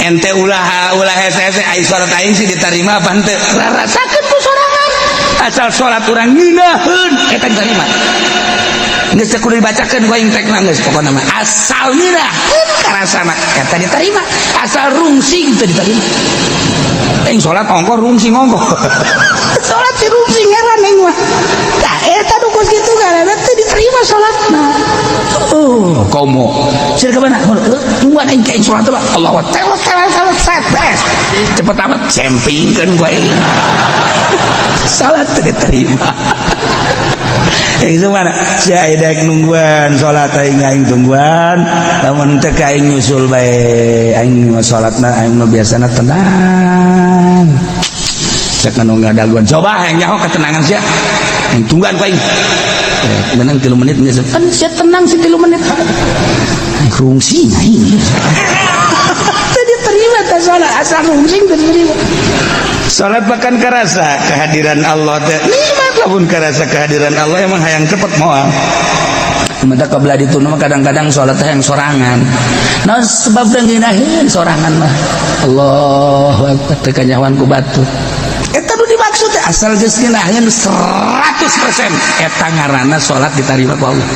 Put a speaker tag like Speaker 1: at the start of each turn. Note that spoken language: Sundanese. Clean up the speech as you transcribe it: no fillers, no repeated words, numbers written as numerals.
Speaker 1: Ente ulah ulah hese-hese, ai salat aing sih diterima apa henteu? Rarasakeun ku sorangan. Asal salat urang ngeunaheun, eta diterima. Geus teu kudu dibacakeun ku aing tekna, geus pokona mah. Asal ngeunaheun karasana, eta diterima. Asal rungsing teu diterima. Aing salat ongkoh, rungsing ongkoh. Salat si rungsing, heran aing mah. Tah, eta nu kos kitu karena teu diterima salatna. Oh, komo. Sia ka mana? Tungguan aing ka aing salat mah. Allah telot telot telot set beres. Cepet amat cempingkeun ku aing. Salat teu diterima. Aing mana? Si dek nungguan salat aing, aing tungguan. Lamun teu ka aing nyusul bae. Aing mah salatna aing mah biasana tenang. Cek anu ngadaguan. Coba aing nyaho ketenangan sia. Aing tungguan ku aing. Eh, menang 3 menit geus. Kan sia tenang sih 3 menit. Aing rungsing aing. Teu diterima teh salat, asal rungsing teu diterima. Salat bahkan kerasa kehadiran Allah teh nikmat. Lamun kerasa kehadiran Allah emang hayang cepet moal. Mata kebelah itu mah kadang-kadang salat teh yang sorangan. Nah, sebab ngeunaheun sorangan mah. Allahu akbar, teu kanyahoan ku batur. Eta nu dimaksud teh asal geus ngeunaheun 100% eta ngaranna salat ditarima ku Allah.